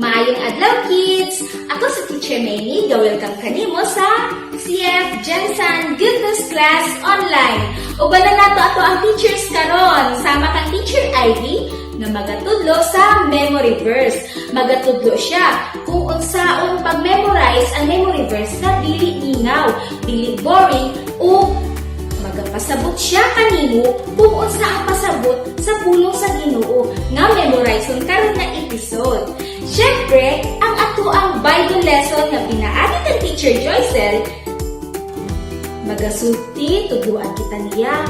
Maayong adlaw, kids! Ako si Teacher Mamie, ga-welcome kanimo sa CF GenSan Good News Class Online. Uban na nato ato ang teachers karon, sama kang Teacher Ivy nga magatudlo sa memory verse. Magatudlo siya kung unsaon pag-memorize ang memory verse na dili mingaw, dili boring, o magapasabot siya kanimo kung unsa ang pasabot sa pulong sa Ginoo nga memorizon karon nga episode. Syempre, ang ato ang Bible lesson nga pinaagi kang Teacher Joycel, magasulti, tudluan kita niya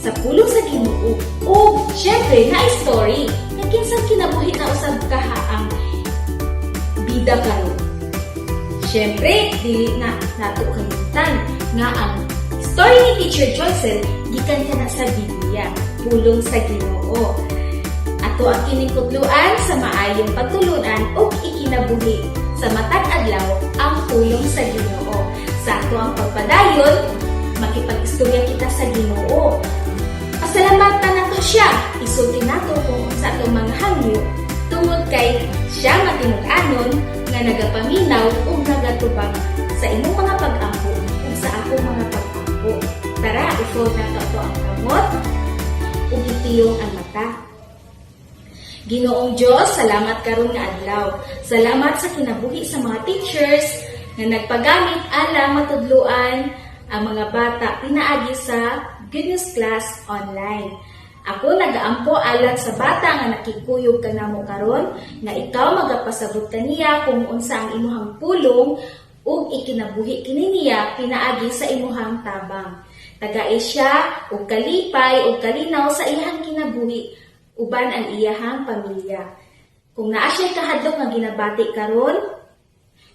sa pulong sa Ginoo. O syempre, na story nga kinsang kinabuhi na usab kaha ang bida karon. Syempre, dili na nato kalimtan nga ang story ni Teacher Joycel gikan kana sa Biblia, pulong sa Ginoo. Ato ang kining kutluan sa maayong pagtulunan ug ikinabuhi sa matag adlaw ang pulong sa Ginoo. Sa ato ang pagpadayon, makipag-istorya kita sa Ginoo. Pasalamatan nato siya, isulti nato kung unsa atong mga hangyo tungod kay siya matinud-anon nga nagapaminaw ug nagatubang sa imong mga pag-ampo ug sa akong mga pag-ampo. Tara, i-fold nato ato ang kamot ug ipiyong ang mata. Ginoong Diyos, salamat karon nga adlaw. Salamat sa kinabuhi sa mga teachers nga nagpagamit alang matudluan ang mga bata pinaagi sa Good News Class Online. Ako nagaampo alang sa bata nga nakikuyog kanamo karon nga ikaw magapasabot kaniya kung unsa ang imuhang pulong ug ikinabuhi kini niya pinaagi sa imuhang tabang. Tagai siya og kalipay ug kalinaw sa iyang kinabuhi uban ang iyahang pamilya. Kung naa siya kahadlok nga ginabati karon,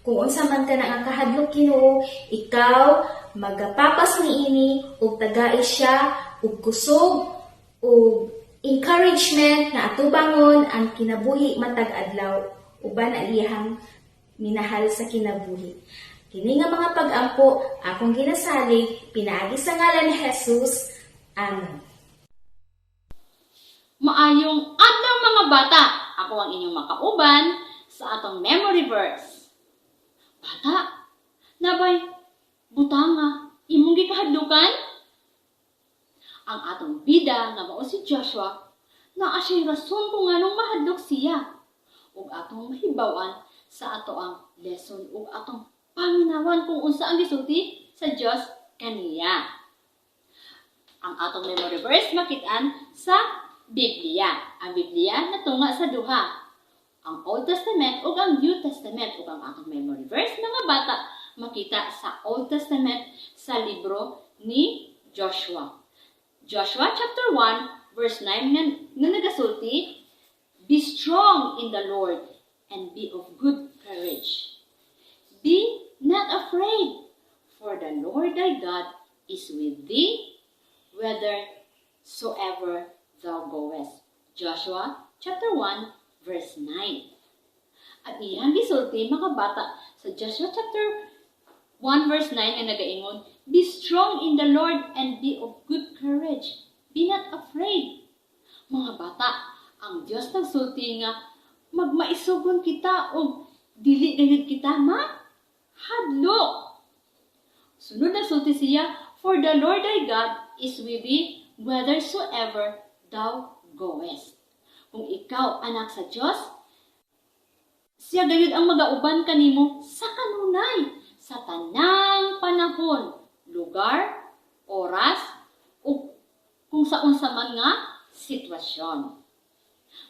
kung unsa man ka na nga kahadlok, Ginoo, ikaw magapapas niini ug tagai siya og kusog ug encouragement nga atubangon ang kinabuhi matag adlaw uban ang iyahang minahal sa kinabuhi. Kini nga mga pag-ampo akong ginasalig pinaagi sa ngalan ni Jesus. Amen. Maayong adlaw, mga bata! Ako ang inyong makauban sa atong memory verse. Bata, naa bay butang nga imong gikahadlukan? Ang atong bida nga mao si Joshua, naa siya'y rason kung nganong mahadlok siya. Ug atong mahibaw-an sa ato ang lesson ug atong paminawan kung unsa ang gisulti sa Dios kaniya. Ang atong memory verse makitaan sa Biblia. Ang Biblia natunga sa duha: ang Old Testament ug ang New Testament. Ug ang atong memory verse, mga bata, makita sa Old Testament sa libro ni Joshua. Joshua chapter 1 verse 9 nga nagasulti, "Be strong in the Lord and be of good courage. Be not afraid, for the Lord thy God is with thee whithersoever thou goest." Joshua chapter 1 verse 9. Ang iyang gisulti, mga bata, sa Joshua chapter 1 verse 9 nga nagaingon, "Be strong in the Lord and be of good courage. Be not afraid." Mga bata, ang Dios nagsulti nga magmaisugon kita ug dili gayud kita mahadlok. Sunod na sulti siya, "For the Lord thy God is with thee whithersoever thou goest." Kung ikaw anak sa Dios, siya gayud ang magauban kanimo sa kanunay, sa tanang panahon, lugar, oras, ug kung sa unsa man nga sitwasyon.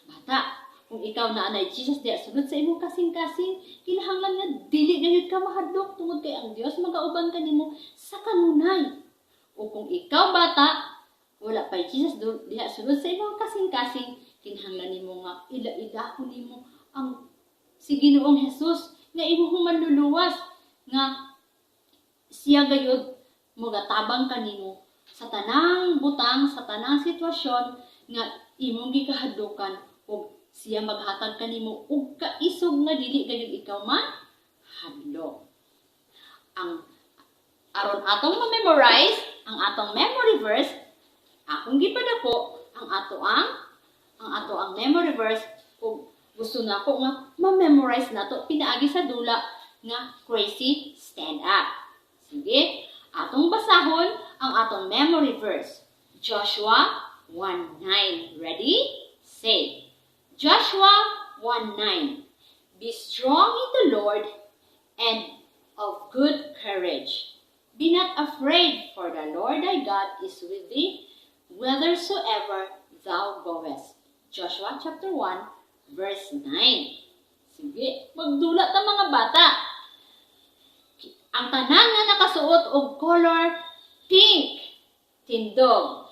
Bata, kung ikaw naa nay Jesus diha sulod sa imong kasing-kasing, kinahanglan nga dili gayud ka mahadlok tungod kay ang Dios magauban kanimo sa kanunay. O kung ikaw, bata, wala pa Jesus diha sulod sa imong kasing-kasing, kinahanglan nimo nga ila-ilahon nimo ang si Ginoong Jesus nga imong manluluwas nga siya gayud mogatabang kanimo sa tanang butang, sa tanang sitwasyon nga imong gikahadlukan ug siya maghatag kanimo og kaisog nga dili gayud ikaw mahadlok. Ang aron atong ma-memorize ang atong memory verse, akong gipadako ang ato ang memory verse ug Gusto nako nga ma-memorize nato pinaagi sa dula nga Crazy Stand Up. Sige, atong basahon ang atong memory verse. Joshua 1:9. Ready? Say. Joshua 1:9. "Be strong in the Lord and of good courage. Be not afraid, for the Lord thy God is with thee whithersoever thou goest." Joshua chapter 1, verse 9. Sige, magdula ta, mga bata. Ang tanan nga nakasuot og color pink, tindog.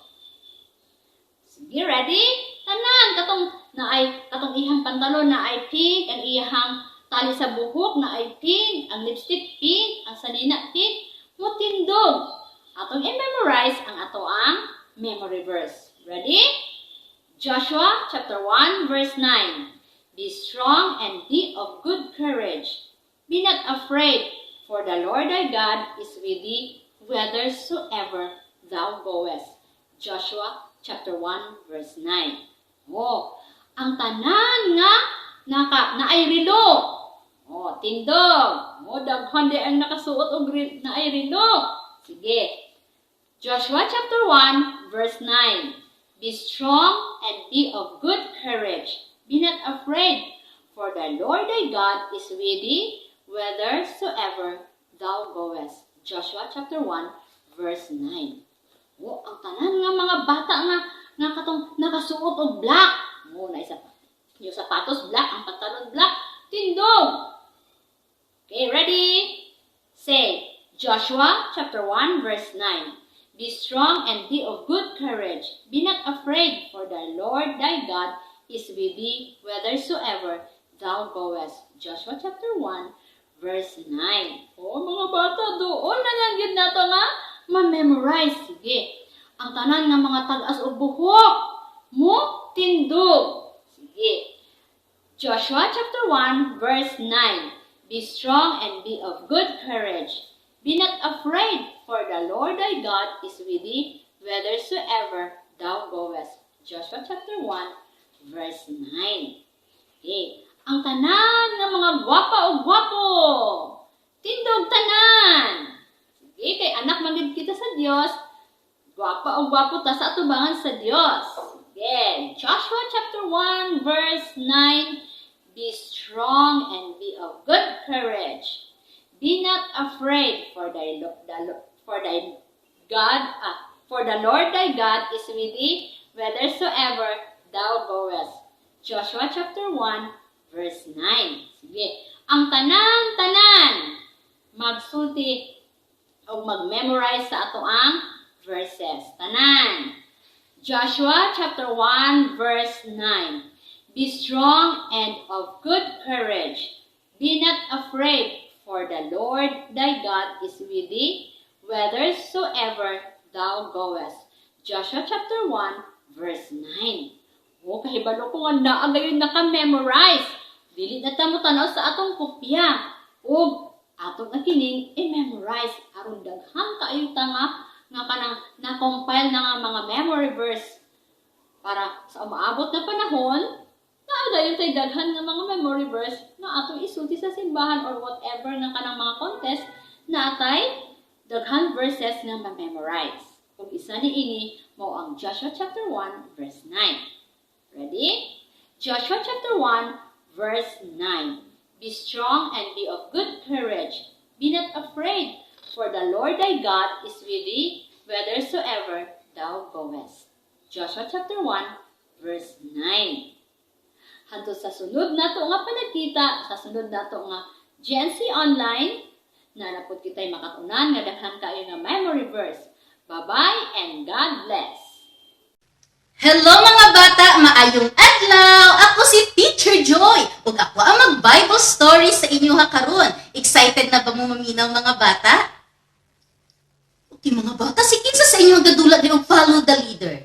Sige, ready? Tanan katong naay katong iyang pantalon naay pink, ang iyang tali sa buhok naay pink, ang lipstick pink, ang sanina pink, mutindog. Atong i-memorize ang atoang memory verse. Ready? Joshua chapter 1 verse 9. "Be strong and be of good courage. Be not afraid, for the Lord thy God is with thee whithersoever thou goest." Joshua chapter 1 verse 9. Oh, ang tanan nga naka naay relo. Oh, tindog. Oh, daghan di ang nakasuot og naay relo. Sige. Joshua chapter 1 verse 9. "Be strong and be of good courage. Be not afraid, for the Lord thy God is with thee whithersoever thou goest." Joshua chapter 1 verse 9. Oh, ang tanan nga mga bata nga nga katong nakasuot og black. Oh, na isa pa. Yung sapatos black, ang pantalon black, tindog. Okay, ready? Say, Joshua chapter 1 verse 9. "Be strong and be of good courage. Be not afraid, for the Lord thy God is with thee whithersoever thou goest." Joshua chapter 1 verse 9. Oh, mga bata, doon na lang yun nato nga ma-memorize. Sige. Ang tanan nga mga tag-as og buhok mo tindog. Sige. Joshua chapter 1 verse 9. "Be strong and be of good courage. Be not afraid, for the Lord thy God is with thee whithersoever thou goest." Joshua chapter 1 verse 9. Okay. Ang tanan nga mga gwapa o gwapo, tindog tanan. Sige, kay anak man gid kita sa Dios, gwapa o gwapo ta sa atubangan sa Dios. Sige. Joshua chapter 1 verse 9. "Be strong and be of good courage. Be not afraid, for thy, lo- the, lo- for thy God, for the Lord thy God is with thee whithersoever thou goest." Joshua chapter 1 verse 9. Sige. Ang tanan-tanan magsulti o mag-memorize sa atoang verses. Tanan. Joshua chapter 1 verse 9. "Be strong and of good courage. Be not afraid, for the Lord thy God is with thee whithersoever thou goest." Joshua chapter 1 verse 9. O, kahibalo ko nga naa gayon naka-memorize. Dili na ta mo tanaw sa atong kopya. Ug atong na kining i-memorize aron daghan kaayo ta nga nga kanang na-compile na nga mga memory verse para sa umaabot na panahon naa dayon tay daghan nga mga memory verse nga atong isulti sa simbahan or whatever nga kanang mga contest naa tay daghan verses nga ma-memorize. Ug isa ni ini mao ang Joshua chapter 1 verse 9. Ready? Joshua chapter 1 verse 9. "Be strong and be of good courage. Be not afraid, for the Lord thy God is with thee whithersoever thou goest." Joshua chapter 1 verse 9. Hantod sa sunod nato nga panagkita, sa sunod nato nga GNC Online, naa na pod kita'y makatunan nga daghan kaayo nga memory verse. Bye-bye and God bless. Hello, mga bata! Maayong adlaw! Ako si Teacher Joy ug ako ang mag-Bible story sa inyo ha karon. Excited na ba mo maminaw, mga bata? Okay, mga bata, si kinsa sa inyo ang gadula di og follow the leader?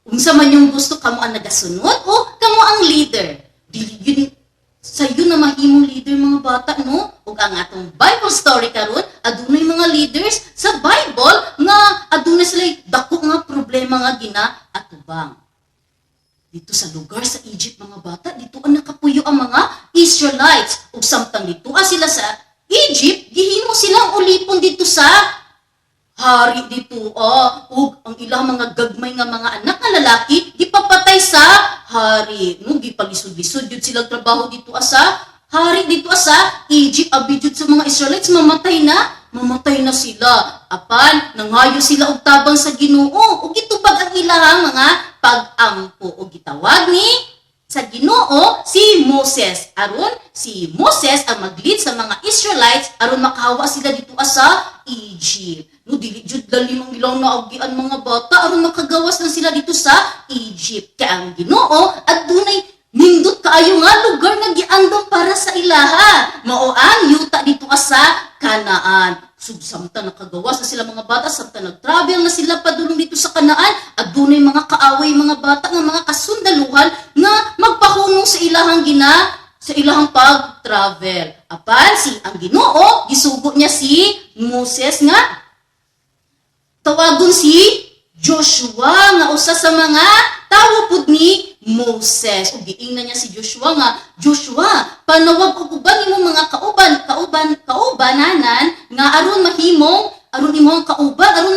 Unsa man yung gusto, kamo ang nagasunod o kamo ang leader? Dili yun sayo na mahimong leader, mga bata, no? Ug ang atong Bible story karon, adunay mga leaders sa Bible nga adunay sila dako nga problema nga gina atubang. Dito sa lugar sa Egypt, mga bata, dito ang nakapuyo ang mga Israelites. Ug samtang dito sila sa Egypt, gihimo silang ulipon dito sa hari dito ug ang ilang mga gagmay nga mga anak nga lalaki gipapatay sa hari, no? Gipalisod-lisod jud silang trabaho dito sa hari dito sa Egypt. Abi jud sa mga Israelites, mamatay na sila, apan nangayo sila og tabang sa Ginoo ug gitubag ang ilahang mga pag-ampo ug gitawag ni sa Ginoo si Moses aron si Moses ang mag-lead sa mga Israelites aron makahawa sila dito sa Egypt. No, dili jud lalim ang ilang naagian, mga bata, aron makagawas lang sila dito sa Egypt. Kay ang Ginoo adunay nindot kaayo nga lugar nga giandam para sa ilaha. Mao ang yuta dito sa Kanaan. So, samtang nakagawas na sila, mga bata, samtang nag-travel na sila padulong dito sa Kanaan, adunay mga kaaway, mga bata, nga mga kasundaluhan nga magpahunong sa ilahang pag-travel. Apan si ang Ginoo, gisugo niya si Moses nga tawagon si Joshua nga usa sa mga tawo pud ni Moses. Ug giingnan niya si Joshua nga, "Joshua, panawag og uban imong mga kauban, kauban, kaubananan nga aron mahimong, aron imong kauban, aron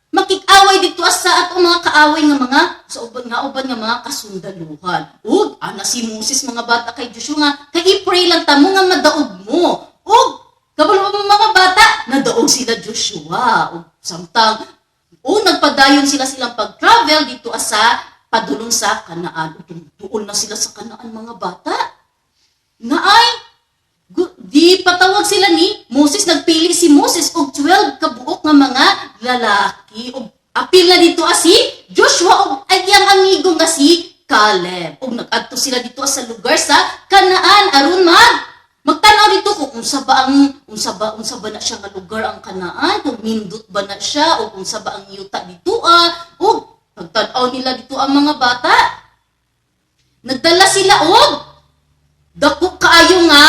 makig-away dito sa atong mga kaaway nga mga sa uban nga uban nga mga kasundaluhan." Ug ana si Moses, mga bata, kay Joshua nga kay i-pray lang ta mo nga madaog mo. Ug kabalo mo, mga bata, nadaog sila Joshua. Ug samtang o nagpadayon sila silang pag-travel dito sa padulong sa Kanaan. Ug tuol na sila sa Kanaan, mga bata. Naay di patawag sila ni Moses, nagpili si Moses og 12 ka buok nga mga lalaki. Ug apil na dito si Joshua ug ang iyang amigo nga si Caleb. Ug nag-adto sila dito sa lugar sa Kanaan aron magtan-aw dito kung unsa ba na siya nga lugar ang Kanaan, kung nindot ba na siya o unsa ba ang yuta dito ug pagtan-aw nila dito ang mga bata, nagdala sila og dako kaayo nga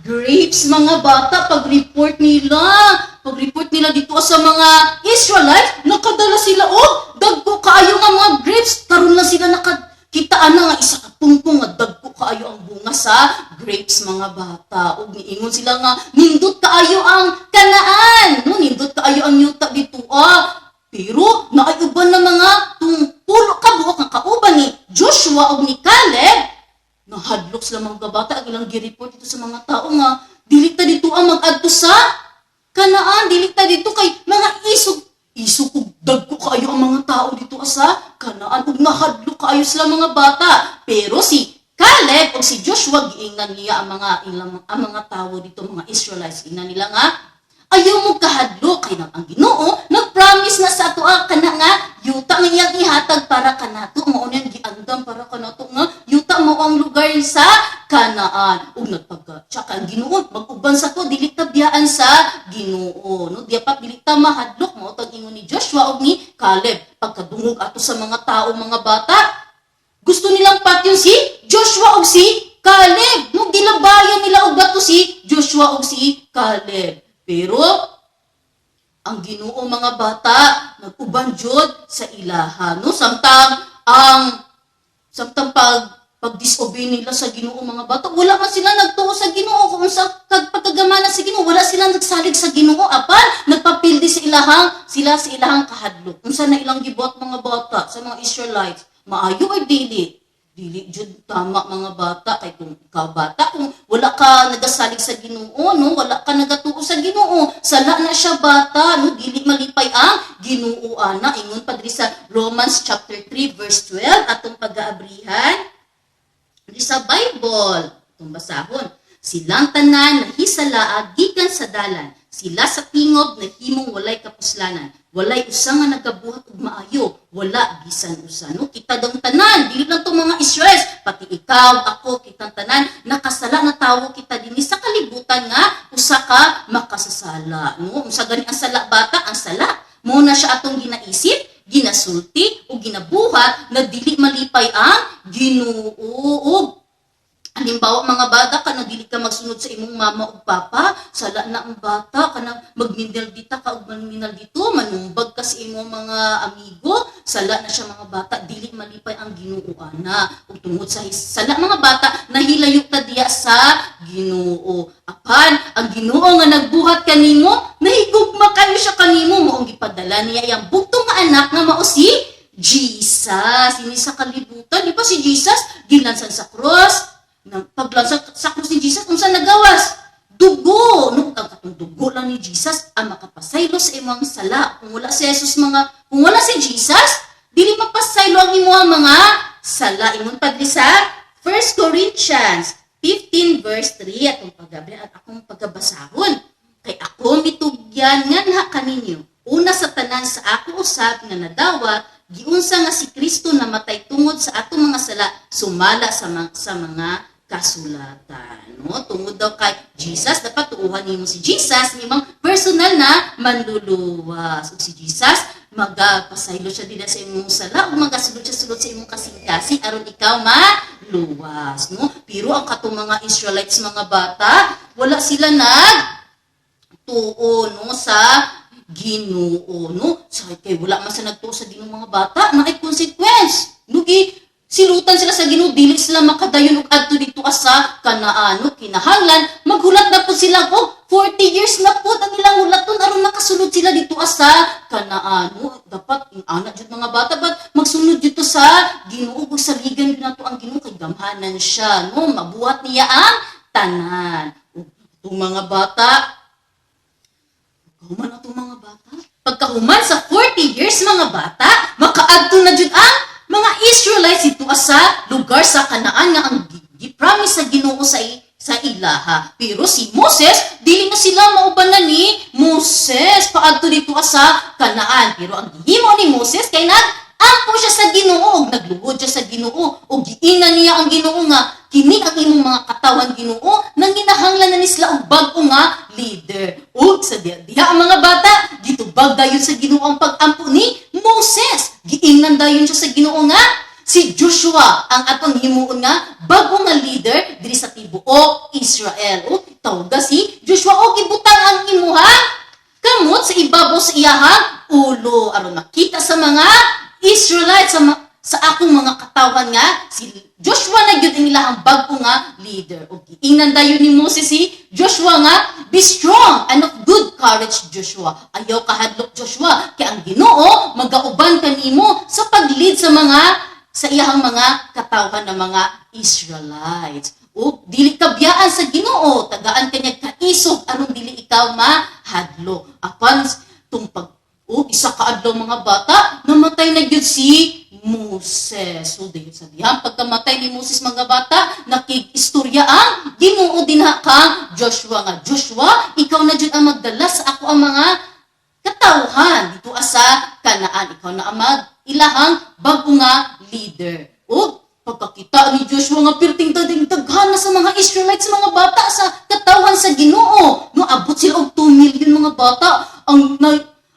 grapes, mga bata. Pag-report nila dito sa mga Israelites, nakadala sila og dagko kaayo nga mga grapes. Karon lang sila nakakita ana nga isa ka pungpong nga dagko kaayo ang bunga sa grapes, mga bata. Ug niingon sila nga nindot kaayo ang Kanaan, no? Nindot kaayo ang yuta dito ah. Pero naay uban na mga 30 ka buok nga kauban ni Joshua ug ni Caleb, nahadlok sila, mga bata. Ang ilang gi-report dito sa mga tao nga dili ta dito ang mag-adto sa Kanaan, dili ta dito kay mga isog isog ug dagko kaayo ang mga tao dito sa Kanaan. Ug nahadlok kaayo sila, mga bata. Pero si Caleb ug si Joshua, giingnan niya ang mga tao dito, mga Israelites, ingnan nila nga ayaw mo kahadlok kay nang ang Ginoo nag-promise na sa ato kana nga yuta nga iyang ihatag para kanato. Mao nang giandam para kanato nga yuta, mao ang lugar sa Kanaan. Ug nagpagka tsaka ang Ginoo mag-uban sa to, dili ta biyaan sa Ginoo, no? Dapat dili ta mahadlok. Mao tong ingon ni Joshua ug ni Caleb. Pagkadungog ato sa mga tao, mga bata, gusto nilang patyon si Joshua ug si Caleb, no? Gilabayan nila og bato si Joshua ug si Caleb. Pero ang Ginoo, mga bata, nag-uban jud sa ilaha, no? Samtang pag disobey nila sa Ginoo, mga bata, wala man sila nagtuo sa Ginoo kung sa kag pagkagamana sa Ginoo, wala sila nagsalig sa Ginoo, apan nagpapildi sa ilahang sila sa ilahang kahadlok. Unsa na ilang gibuhat, mga bata, sa mga Israelites? Maayo or dili? Dili jud tama, mga bata, kay kung ikaw, bata, kung wala ka nagasalig sa Ginoo, no, wala ka nagatuo sa Ginoo, sala na siya, bata, no? Dili malipay ang Ginoo ana. Ingon pa diri sa Romans chapter 3 verse 12, atong pag-aabrihan diri sa Bible, itong basahon: "Silang tanan nahisalaa gikan sa dalan. Sila sa tingog nahimong walay kapuslanan. Walay usa nga nagabuhat og maayo, wala bisan usa." No, kita dong tanan, dili lang to mga Israel, pati ikaw, ako, kitang tanan, nakasala na tawo kita dinhi sa kalibutan nga usa ka makasasala. No, unsa gani ang sala, bata? Ang sala, mao na siya atong ginaisip, ginasulti o ginabuhat na dili malipay ang Ginoo. Ug halimbawa, mga bata, kanang dili ka magsunod sa imong mama ug papa, sala na ang bata. Kanang magmindel dita ka ug magmindel dito, manumbag ka sa imong mga amigo, sala na ang bata. Sala na siya, mga bata, dili malipay ang Ginoo ana. Ug tungod sa sala, mga bata, nahilayo ta diya sa Ginoo. Apan ang Ginoo nga nagbuhat kanimo, nahigugma kayo siya kanimo, maong gipadala niya iyang bugtong nga anak nga mao si Jesus. Ini sa kalibutan, di ba si Jesus gilansan sa cross? Nang paglansan sa cross ni Jesus, unsa nagawas? Dugo. No, ang katong dugo lang ni Jesus ang makapasaylo sa imong sala. Kung wala si Jesus mga, kung wala si Jesus, dili mapasaylo ang imong mga sala. Ingon padri sa 1 Corinthians 15 verse 3, atong pagabi at akong pagabasahon. "Kay ako mitugyan nganha kaninyo, una sa tanan sa ako usab nga nadawat, giunsa nga si Kristo namatay tungod sa atong mga sala sumala sa mga kasulatan." No? Tungod daw kay Jesus, dapat tuuhan nimo si Jesus nimong personal na manluluwas. Ug si Jesus magapasaylo siya dila sa imong sala ug magasulod siya sulod sa imong kasing-kasing aron ikaw maluwas, no? Pero ang katong mga Israelites, mga bata, wala sila nag tuo, no, sa Ginoo, no? Sa kay wala man sa nagtuo sa Ginoo, mga bata, naay consequence, no? Gi silutan sila sa Ginoo, dili sila makadayon og adto dito sa Kanaan, no? Kinahanglan maghulat na pud sila og 40 years na pud ang ilang hulaton aron makasulod sila dito sa Kanaan, no? Dapat ing ana jud, mga bata, bat magsunod dito sa Ginoo ug saligan jud nato ang Ginoo kay gamhanan siya, no? Mabuhat niya ang tanan. Ug itong mga bata, pagkahuman atong mga bata. Pagkahuman sa 40 years, mga bata, makaadto na jud ang mga Israelites dito sa lugar sa Kanaan nga ang gi-promise sa Ginoo sa ilaha. Pero si Moses, dili na sila maubanan ni Moses paadto dito sa Kanaan. Pero ang gihimo ni Moses kay nag ampo siya sa Ginoo ug nagluhod siya sa Ginoo ug giingnan niya ang Ginoo nga kini ang imong mga katawhan, Ginoo, nang ginahanglan na ni sila og bag-o nga leader. Ug sa diha diha ang mga bata, gitubag dayon sa Ginoo ang pag-ampo ni Moses. Giingnan dayon siya sa Ginoo nga si Joshua ang atong himuon nga bag-o nga leader diri sa tibuok Israel. Ug tawga si Joshua og ibutang ang imuha kamot sa ibabaw sa iyahang ulo aron makita sa mga Israelites sa akong mga katawhan nga si Joshua na gyud ang ilahang bag-o nga leader. Ug giingnan dayon ni Moses si Joshua nga, "Be strong and of good courage, Joshua. Ayaw kahadlok, Joshua, kay ang Ginoo magauban kanimo sa pag-lead sa iyahang mga katawhan ng mga Israelites. Ug dili ka biyaan sa Ginoo, tagaan ka niya kaisog aron dili ikaw mahadlok." Apan tungpag ug isa ka adlaw, mga bata, namatay na gyud si Moses. So dayon sa dihang pagkamatay ni Moses, mga bata, nakig-istorya ang Ginoo dinha kang Joshua nga, "Joshua, ikaw na jud ang magdala sa ako ang mga katawhan dito sa Kanaan. Ikaw na ang mag ilahang bag-o nga leader." Ug pagkakita ni Joshua nga pirting tading daghan na sa mga Israelites, mga bata, sa katawhan sa Ginoo. No, abot sila og 2 million, mga bata.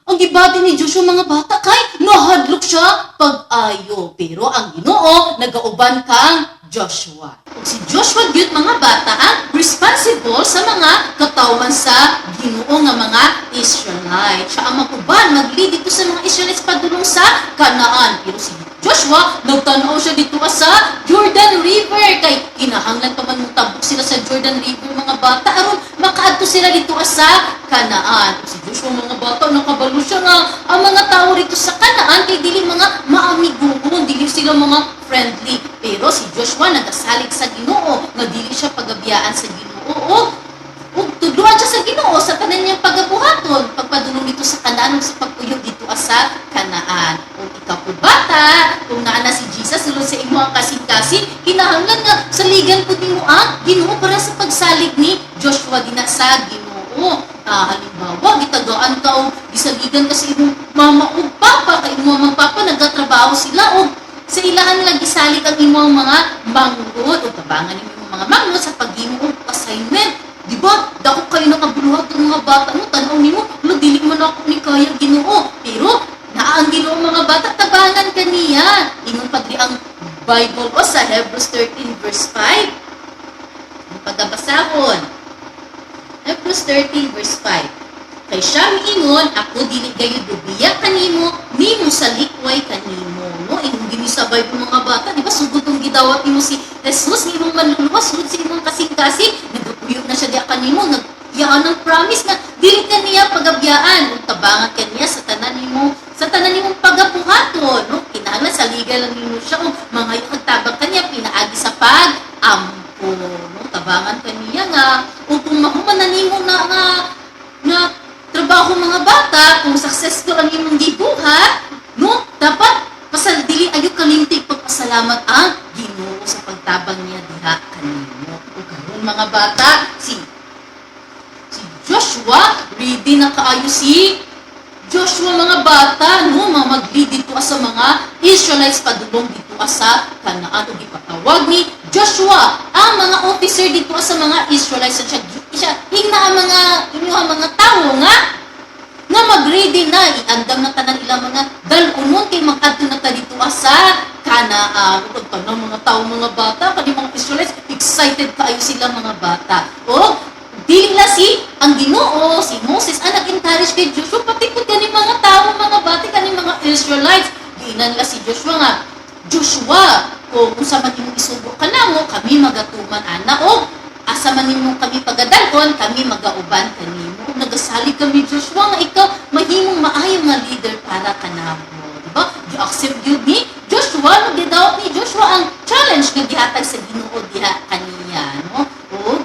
Ang gibati ni Joshua, mga bata, kay nahadlok siya pag-ayo. Pero ang Ginoo nagauban kang Joshua. Ug si Joshua gyud, mga bata, ang responsible sa mga katawhan sa Ginoo nga mga Israelite. Siya ang mag-uban, mag-lead dito sa mga Israelites padulong sa Kanaan. Pero si Joshua, nagtanaw siya dito sa Jordan River kay kinahanglan pa man motabok sila sa Jordan River, mga bata, aron makaadto sila dito sa Kanaan. Si Joshua, mga bata, nakabalo siya nga ang mga tao rito sa Kanaan kay dili mga maamiguhon, dili sila mga friendly. Pero si Joshua nagasalig sa Ginoo nga dili siya pagabiyaan sa Ginoo ug tudluan siya sa Ginoo sa tanan niyang pagabuhaton pagpadulong dito sa Kanaan ug sa pagpuyo dito sa Kanaan. Ug ikaw po, bata, kung naa na si Jesus sulod sa imong kasing-kasing, kinahanglan nga saligan pud nimo ang Ginoo para sa pagsalig ni Joshua dinha sa Ginoo. Halimbawa, gitagaan ka o gisaligan ka sa imong mama ug papa, kay imong mama ug papa nagatrabaho sila og sa ilahan nila gisalig ang imong mga manghod o tabangan nimo imong mga manghod sa paghimo og assignment. Di ba? Dako kayo nakabuluhat ng mga bata mo, tan-aw nimo, lo dili man ako ni kaya, Ginoo. Pero naa ang Ginoo, mga bata, tabangan kaniya. Ingon padri ang Bible o sa Hebrews 13 verse 5. Ang pagabasahon. Hebrews 13 verse 5. "Kay siya miingon, 'Ako dili gayud mobiya kanimo, ni mosalikway kanimo.'" kanimo, no? Ingon gini sa Bible, mga bata, di ba? Sugod kung gidawat nimo si Jesus nga imong manluluwas sugod sa imong kasing-kasing, nagapuyo na siya diha kanimo, nag-iyaan ng promise nga dili ka niya pagabyaan ug tabangan ka niya sa tanan nimong pagabuhaton, no? Kinahanglan saligan lang nimo siya ug mangayo kag tabang kaniya pinaagi sa pag-ampo, no? Tabangan ka niya nga ug kung mahuman na nimo na nga nga trabaho, mga bata, kung successful ang imong gibuhat, no, dapat pasal dili ayo kalimti pagpasalamat ang Ginoo sa pagtabang niya diha kanimo. Ug karon, mga bata, si Joshua, ready na kaayo si Joshua, mga bata, no, mga mag-lead dito sa mga Israelites padulong dito sa Canaan. Ug gipatawag ni Joshua ang mga officer dito sa mga Israelites. Siya, siya hingna ang mga inyong mga tawo nga nga mag-ready na, iandam na tanan ilang mga dal-unon kay mag-adto na ta dito sa Canaan. Ug ang tanang mga tao, mga bata, kani mga Israelites, excited kaayo sila, mga bata. O dili na si ang Ginoo, si Moses ang nag-encourage kay Joshua, pati pud kani mga tao, mga bata, kani mga Israelites. Giingnan nila si Joshua nga, "Joshua, kung unsa man imong isugo kanamo, kami magatuman ana, o asa man nimo kami pagadalhon, kami magauban kanimo. Ug nagasalig kami, Joshua, nga ikaw mahimong maayo nga leader para kanamo." Di ba? Gi-accept gyud ni Joshua, no, gidawat ni Joshua ang challenge nga gihatag sa Ginoo diha kaniya, no? Ug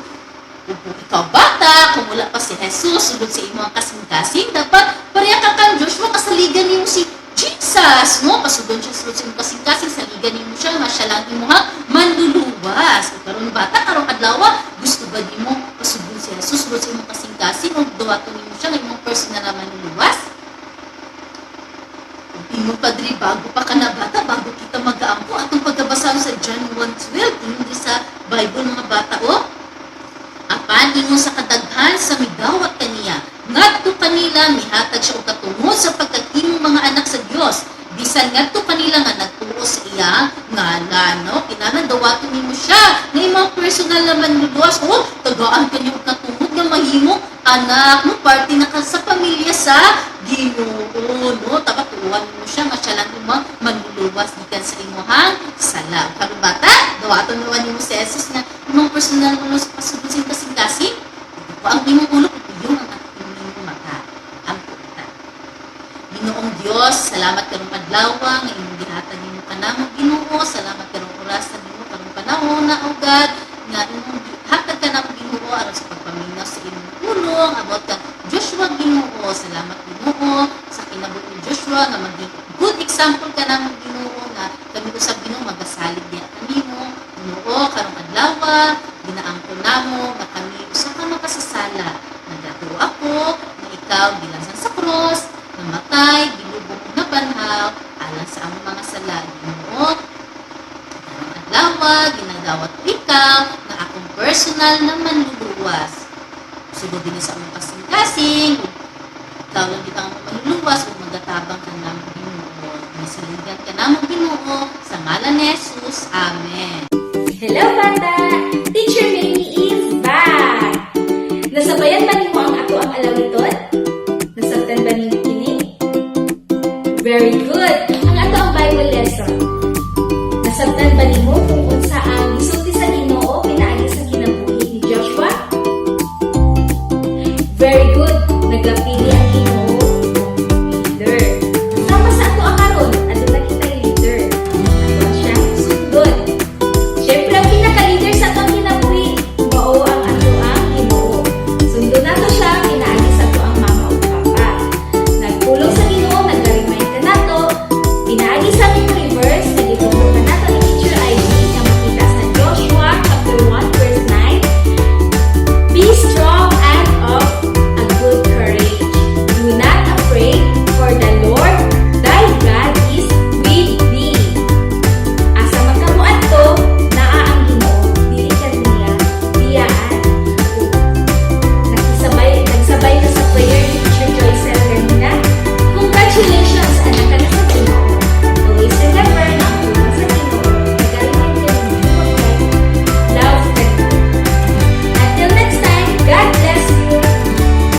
kung ikaw, bata, kung wala pa si Jesus sugod sa imong kasing-kasing, dapat pareha ka kang Joshua, kasaligan nimo si Jesus, no? Pasudon siya sugod sa imong kasing-kasing, saligan nimo siya, nga siya lang imong manluluwas. Ug karon, bata, karong adlaw, gusto ba nimo pasudon si Jesus sugod sa imong kasing-kasing ug dawaton nimo siya nga imong personal na manluluwas? Ug ingon pa diri, bago pa ka na, bata, bago kita mag-aampo, atong pagkabasa sa John 1:12, ingon diri sa Bible, mga bata, oh, "Apan ingon sa kadaghan sa midawat kaniya, ngadto kanila mihatag siya og katungod sa pagkahimong mga anak sa Dios, bisan ngadto kanila nga nagtuo sa iya ngalan," no? Kinahanglan dawaton nimo siya nga imong personal na manluluwas o tagaan kaniya og katungod nga mahimo anak mo, parte na ka sa pamilya sa Ginoo, no? Dapat tuuhan mo siya nga siya lang imong manluluwas gikan sa imong sala. Karon, bata, dawaton mo nimo si Jesus nga imong personal mo sa pasudon sa imong kasing-kasing. Ito ang imong ulo, iyong ang imong mata. Ampo ta. Ginoong Dios, salamat karong adlaw nga imong gihatag nimo kanamo, Ginoo. Salamat karong oras sa Ginoo, karong panahon na, O God, nga imong gihatag kanamo, Ginoo, aron sa pagpaminaw sa imong pulong about kang Joshua, Ginoo. Salamat, Ginoo, sa kinabuhi ni Joshua nga maging good example kanamo, Ginoo, nga kami usab, Ginoo, magasalig diha kanimo. Ginoo, karong adlaw ginaangko namo nga kami usa ka makasasala. Nagatuo ako nga ikaw gilansan sa cross, namatay, gilubong ug nabanhaw alang sa among mga sala, Ginoo. Karong adlaw ginadawat ko ikaw nga akong personal na manluluwas. Sugod dinhi sa among kasing-kasing, ug ikaw lang kita ang manluluwas ug magatabang ka namo, Ginoo. Misaligan ka namo, Ginoo, sa ngalan ni Jesus. Amen. Hello, bata!